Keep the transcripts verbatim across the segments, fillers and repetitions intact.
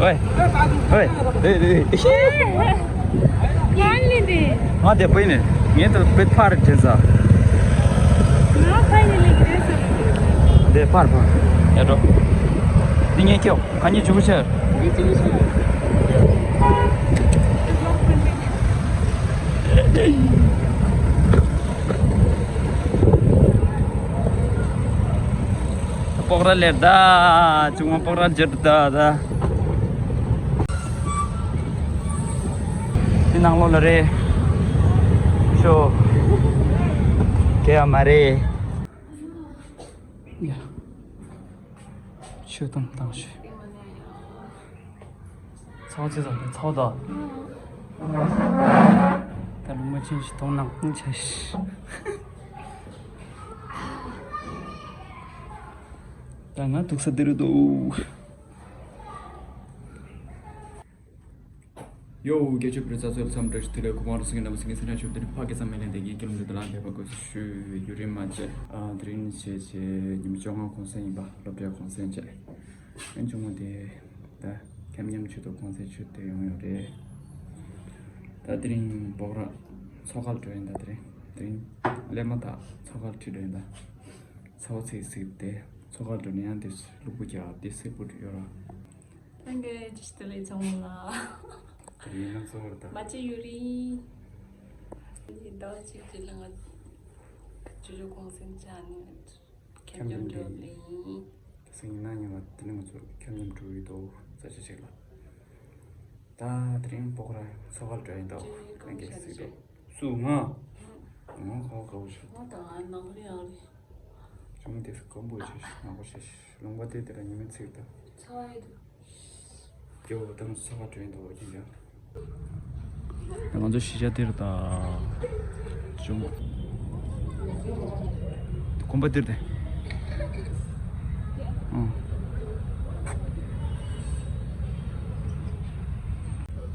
ཨོའི། ཨོའི། རེད་རེད། ང་ལི་འདི། ང་དེ་པོ་ཡིན་ནི། ངས་ད་པེ་ཕར་དྲན་ས། ང་ཕ་ཡི་ལི་རེད་ས། དེ་ཕར་ཕར། ཡ་འགྲོ། འདི་ངས་ཁྱེར། ཁ་ཉིན་ཆུ་བོ་ཆེ། འདི་ཆུ་བོ་ཆེ། སྤོག་ར་ལེར་ད། ཆུང་མ་སྤོག་ར་འཇེར་ད་ད། དེ་ནང་ལོགས་ལ་རེད། ཤོ། གེ་ཡ་མ་རེད། ཡ། ཆུ་དང་དང་ཤོད། ཚའོ་ཚེ་ཚོ་ཚའོ་དང་། ད་ལུང་མ་ཆེན་ཞིག་དོང་ནང་ཁུང་ཆེ་ཞིག་ད་ང་འདུག་ས་འདི་རུ་འདུག་ཡོ། སྐད་ཆ་བོད་རིགས་ཚོ་ཚོའི་འཚམས་འདྲི་ཞུ། དེ་ལས་གོ་མང་རུ་སིང་གི་རྣམ་པ་སིང་གི་སེམས་ནང་ཆུབ་དེ་ནི་ཕ་གི་བསམ་མེད་ལན་དེ་ངའི་སྐྱིད་ལུང་དེ་ལ་འདས་པ་དགོས་སུ་ཞུ་རྒྱུ་རིན་མ་བྱས། ཨ་དེ་རིང་བྱས་བྱས་ཉི་མ་བཅོ་ལྔ་གུང་སེང་ཡིན་པ། སློབ་གྲྭའི་གུང་སེང་བྱས། ཨན་ཆུང་མ་དེ་ད་ཁྱམ་ཉམ་ཆུ་དུ་གུང་སེང་ཆུ་དེ་ཡོང་ཡོད་རེད། ད་དེ་རིང་སྤོག་ར་མཚོ་ཁར་འགྲོ་ཡིན། ད་དེ་རིང་དེ་རིང་སླེབས་མ་ཐག་མཚོ་ཁར་ཁྲིད་འགྲོ་ཡིན། ད་ཚ་བ་ཚིག་ཚིག་དེ་མཚོ་ཁར་འགྲོ་ནས་ཡང་དེ་ལུག་པོ་རྒྱག་དེ་སེར་པོ་ཡོད་ར། ལྷན་རྒྱས་ཅི་ལས་ཚང་མ་ལ། ཡིན་ན་གཙོ་བོར་ད། མ་ཅི་ཡོད་རེད། ཟླ་བ་གཅིག་གི་ལ་ང་ཅོ་ཅོ་གུང་སེང་བྱས་ནས་ཁྱམ་ཉམ་འགྲོ་ལེ་ཡིན། སེང་ཉིན་ན་ཉིན་ལ་དེ་ནས་ང་ཚོ་ཁྱམ་ཉམ་འགྲོ་ཡི་འདུག་ས་ཆ་ཞིག་ལ། ད་དེ་རིང་སྤོག་ར་མཚོ་ཁར་འགྲོ་ཡི་འདུག་ལྷན་རྒྱས་གཟིགས་འདུག་སུ་ང་། ང་ཁ་བ་དགའ་བོ་བྱུང་། ང་དང་ང་ནང་རི་ཡང་རི། ཅུང་དེ་སྐམ་པོ་ཆེ་ཞིག་ནག་པོ་ཆེ་ཞིག་ལུང་པ་དེ་དེ་ལ་ཉི་མ་ཚིག་ད། ཚ་བ་ཡོད་འདུག་སྐྱོ་བོ་དང་ཚ་བ་དྲོན་འདུག་ཡིན་ཀྱང་། ང་ཚོ་གཞིས་ཆགས་དེར་ད། ཅུང་། གོམ་པ་དེར་དེ། ཨང་།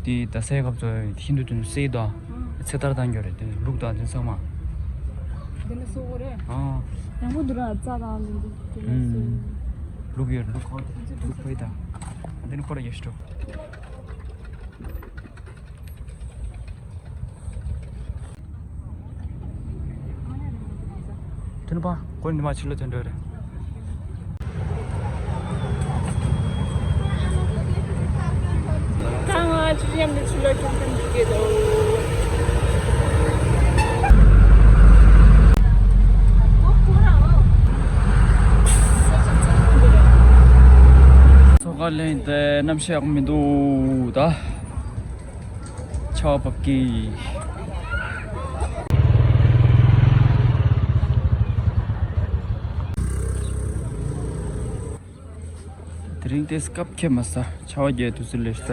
དེ་ད་སའི་སྐབས་སུ་ཧིན་དུ་དོན་སེ་དང་། ཚེ་ཐར་དང་འགྱུར་རེད་དེ་ལུག་དང་དེ་ཚང་མ། དེ་ནི་སོ་གོ་རེད། ཨང་། ཡང་པོ་འདི་ར་རྩ་དང་འདི་འདི་ལ་སོ། ལུག་ཡོད་ལུག་ཁོ་ལུག་ཕོ་ཡི་དང་། དེ་ནི་ཁོ་ར་ཡེ་ཤི་ཏོ། དེ་ནི་པ་ཁོ་ནི་མ་ཕྱི་ལོ་དོན་འགྲོ་རེད། ད་ང་ཅི་ཡམ་ནི་ཆུ་ལ་ཁྱམ་ཁྱམ་འགྲོ་གི་འདུག་མཚོ་ཁ་ལེན་ཏེ་གནམ་གཤིས་ཡག་པོ་མི་འདུག་ད། ཆར་པ་བབས་ཀྱི། དེ་རིང་དེ་སྐབས་ཁེ་མ་ས་ཆར་པ་རྒྱག་དུས་སུ་ལས་ས།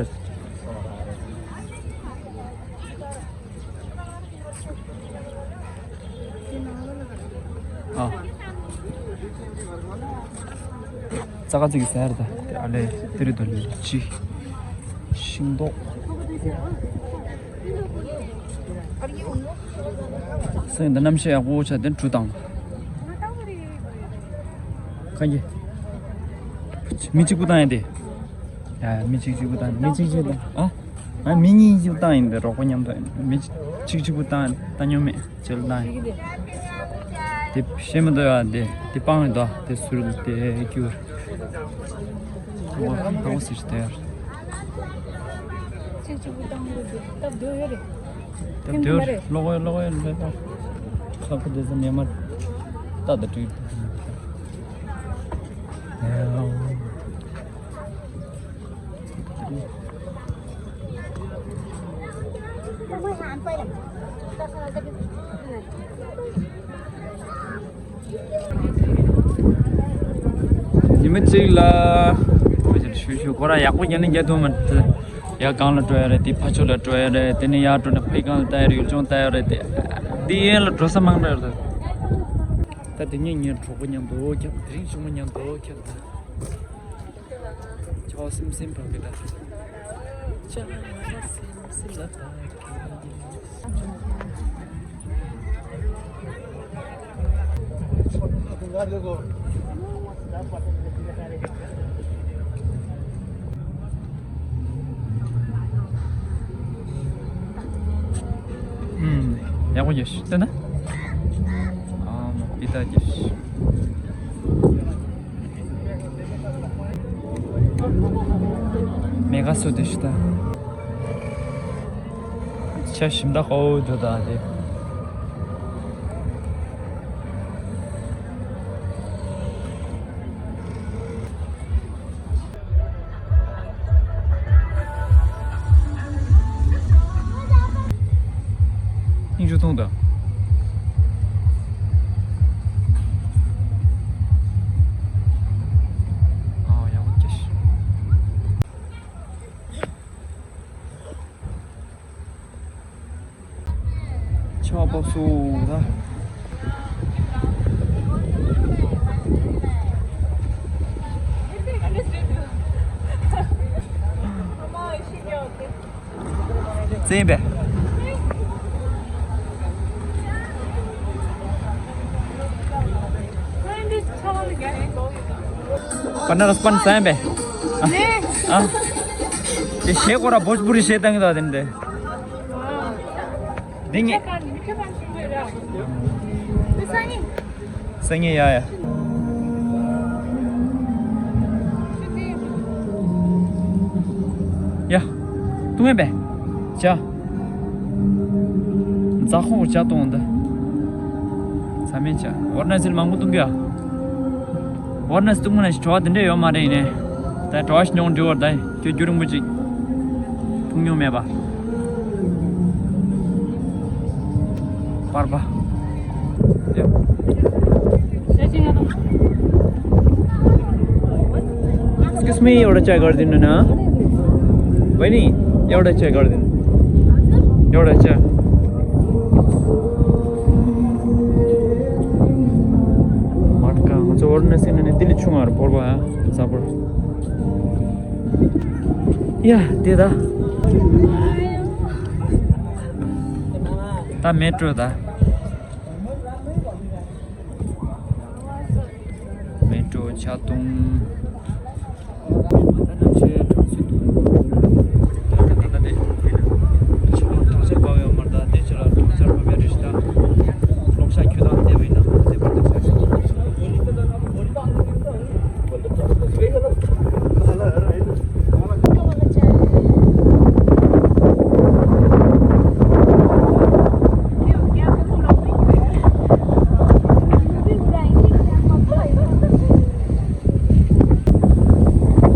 ཨ། ཙག་ཙིག་ཟེར་ད། དེ་ཨ་ལས་དེ་རེད་དོ་ལི་ཅི། ཤིང་ཏོག་སེང་ད་གནམ་གཤིས་ཡག་པོ་ཆགས་དེ་གྲུ་དང་། ཁ་གི། མི་གཅིག་པུ་བཏང་ཡིན་ཏེ། ཡ་མི་གཅིག་གཅིག་པུ་བཏང་མི་གཅིག་གཅིག་བཏང་ཨ། ང་མི་གཉིས་ཀྱིས་བཏང་ཡིན་པས་རོགས་པ་མཉམ་དུ་མི་གཅིག་གཅིག་པུ་བཏང་བཏང་མྱོང་མེད་ཅེས་བཏང་ཡིན། དེ་ཤེས་མི་འདུག་ཡ་དེ་དེ་སྤང་ཡིན་དོ་དེ་ཟུར་དེ་སྐྱུར། ཧང་ཧང་ཟེར་དེ་ཡར། གཅིག་གཅིག་པུ་བཏང་དགོས་དེ་སྟབས་བདེ་ཡོད་རེད། སྟབས་བདེ་ཡོད་རེད་ལོག་ཡོད་ལོག་ཡོད་ལོག་ཡོད། ཁ་ཕོ་དེ་ཚོ་ཉི་མ་ཏག་ཏག་བྲིས། ཉི་མ་གཅིག་ལ། ཞུ་ཞུ་ཁོ་རང་ཡག་པོ་ཉན་ནས་རྒྱ་ཐུང་མ་ཡ་གང་ལ་འགྲོ་ཡ་རེད་དེ་ཕ་ཕྱོགས་ལ་འགྲོ་ཡ་རེད་དེ་ནས་ཡར་འགྲོ་ནས་ཕ་ཡི་གང་ལ་ལྟ་ཡ་རེད་ཡུལ་ལྗོངས་ལྟ་ཡ་རེད་དེ། དེ་ཡན་ལ་འགྲོ་ས་མང་དྲགས་རེད། ད་དེ་ཉིན་ངའི་གྲོགས་པོ་མཉམ་དུ་འོ་ཁྱབ་དེ་རིང་ཆུང་མ་མཉམ་དུ་འོ་ཁྱབ་དེ། ཆ་བ་སིམ་སིམ་བབས་ཀྱི་ད། ཆ་བ་སིམ་སིམ་ལ་བབས་ཀྱི། ཡག་པོ་ཡོད་ཤི་ལྟ་ན། ཨ་མ་པི་ཏ་ཡོད་ཤི། མེ་ག་སུ་དེ་ཤི་ད། ཆ་ཞིམ་ད་ཧོ་དོ་ད་དེ། སྙིང་རྗེ་གཏོང་དང་། ཨ་ཡག་པོ་སྐྱེས། ཆ་པོ་སུ་ར། བཙན་པས། པ་ན་ར་སྤན་བཙན་པས། ཨ། དེ་ཞེ་ཀོ་ར་བོཇ་པུ་རི་ཞེ་བཏང་གི་ད་དེ་འདྲ། འདི་ངས། སང་ཉིན་ཡ་ཡ། ཡ། ཏུང་ཡ་པེ། ཅ། རྫ་ཁོག་ཅ་ཏུང་འདི། ས་མེད་ཅ། ཝར་ན་སིལ་མང་པོ་ཏུང་གི་ཡ། ཝར་ན་སི་ཏུང་མ་ན་ཞིག་བྲོ་བ་དེ་འདྲ་ཡོད་མ་རེད་ཡིན་ནས། ད་བྲོ་བ་ཞིག་མྱོང་འགྲིག་བར་ད་ཁྱོད་རྒྱུ་རིང་པོ་ཅིག་འཐུང་མྱོང་མེད་པ། པར་པ། Excuse me, एउटा चिया गरिदिनु न। बहिनी, एउटा चिया गरिदिनु। एउटा चिया। मटका, म चाहिँ ओर्न सिन नि दिल्ली छुङहरू पर्व, सबर। या, त्यही त। ད་མེ་ཊོ་ད། མེ་ཊོ་ཆ་ཏུང་། ད་ནམ་ཆེ་གྲོང་ཚོ་དུ། ད་ད་ད་དེ། ཆུ་ལོག་གྲོང་ཚོར་བབས་ཡོད་མ་རེད། ད་དེ་ཆུ་ལོག་གྲོང་ཚོར་བབས་ཡོད་རེད་ཤག་ད། གློག་ཤག་ཁྱོད་དང་བསྡད་པ་ཡིན་ན་བསྡད་པར་འདུག་ཟེར།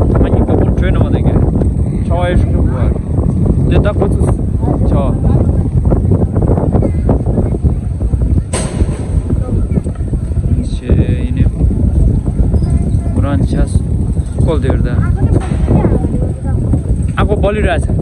ང་གཉིས་ཀ་བོར་བྲོས་ན་མ་དེ་གས། ཆ་བ་ཡེ་ཤུ་ཤུ་བ། དེ་ད་ཁོ་ཚོ་ཆ་བ། ཤེས་ཡིན་ནི། ཁོ་རང་ཆ་བཀོལ་དེ་རེད་ད། ཨ་ཁོ་བོ་ལི་ར་ཚ།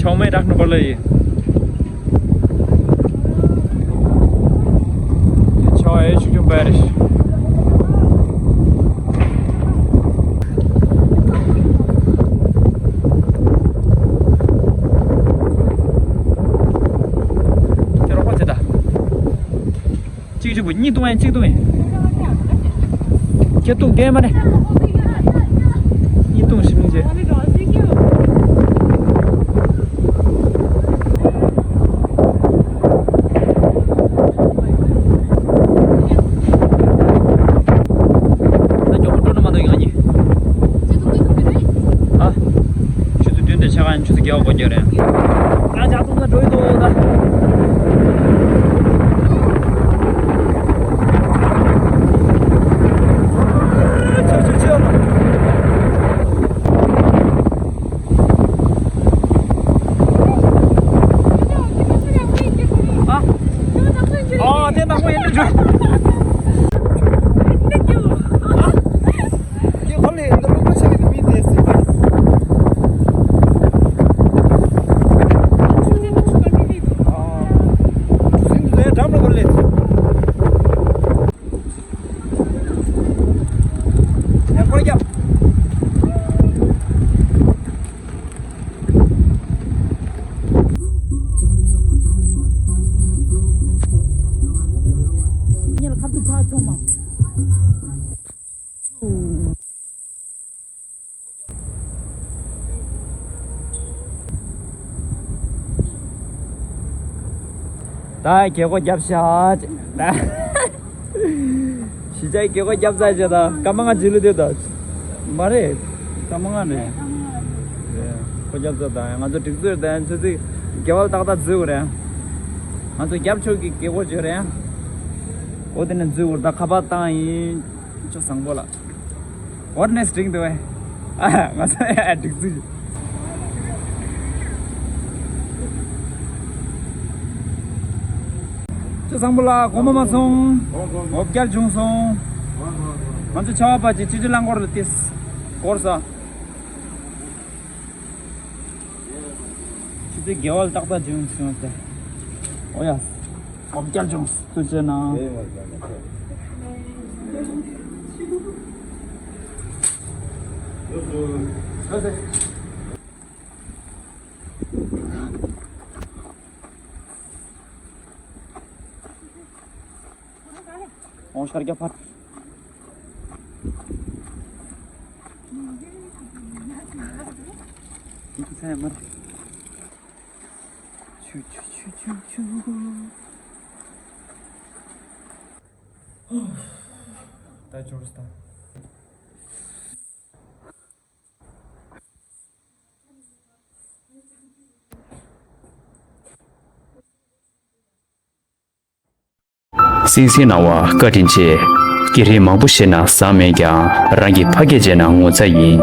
ཆོག་མེད་རག་ནོ་པ་ལ་ཡིན། ཆོག་ཨེ་ཆུ་ཆུ་པ་རེད། ཁྱེད་རོགས་པ་ཚེ་ད། གཅིག་གཅིག་པུ་གཉིས་གཏོང་ཡིན་གཅིག་གཏོང་ཡིན། ཁྱེད་གཏོང་རྒན་མ་རེད། གཉིས་གཏོང་ཞིབ་མི་བྱེད། ད་མགྱོགས་པོ་འགྲོ་ན་མ་གཏོགས་ཡིན་ང་གཉིས། ཨ། ཆུ་ཚོད་བདུན་དང་ཕྱེད་ཀ་ཡང་ཆུ་ཚོད་བརྒྱད་པ་འགོར་རྒྱུ་རེད། ང་ཇ་འཐུང་ས་འགྲོ་ཡི་འདུག་ད། ཆུ་ཆུ་ཆུ། ཨ། ཨ། དེ་ནག་པོ་ཡིན་འགྲོ། ཨ། ད་རྒྱལ་སྒོ་བརྒྱབ་ཤག་ད་གཞིས་ཆགས་རྒྱལ་སྒོ་བརྒྱབ་ཚར་ཤག་ད་སྐར་མ་ལྔ་རྗེས་ལུས་དེ་ད། མ་རེད། སྐར་མ་ལྔ་རེད། རེད། སྒོ་བརྒྱབ་ཚར། ད་ང་ཚོ་སྒྲིག་འཛུགས་དང་ཆུ་ཚོད་དགེ་བ་ཏག་ཏག་འཛུལ་དགོས་རེད། ང་ཚོ་རྒྱབ་ཕྱོགས་ཀྱི་རྒྱལ་སྒོ་བརྗོད་རེད། འོ་དེ་ནས་འཛུལ་དགོས་རེད། ད་ཁ་པར་བཏང་ཡིན། ཅོ་བཟང་པོ་ལགས། What next drink do I? ཨ། ང་ཚོ་ཡ་སྒྲིག་འཛུགས། ཅོ་བཟང་པོ་ལགས། དགོང་མོ་མ་སོང་། འོ་བརྒྱལ་བྱུང་སོང་། ང་ཚོ་ཆར་པ་བབས་བྱས་ཆུ་ཆུ་རླངས་འཁོར་ལ་ཏིས། འཁོར་ས། ཆུ་ཚོད་དགེ་བ་ལ་ཏག་ཏག་བྱུང་སོང་སྟེ། འོ་ཡ། འོ་བརྒྱལ་བྱུང་། ཐུགས་རྗེ་གནང་། འོ་ཤར་རྒྱག་ཕར། འདི་ཚ་ཡ་མར། ཆུ་ཆུ་ཆུ་ཆུ་ཆུ། ད་འབྱོར་སྟངས། སིང་སིང་གནང་བ་བཀའ་དྲིན་ཆེ། སྐད་རིགས་མང་པོ་ཤེས་ན་བཟང་མེད་ཀྱང་རང་གི་ཕ་སྐད་བྱས་ན་ངོ་ཚ་ཡིན།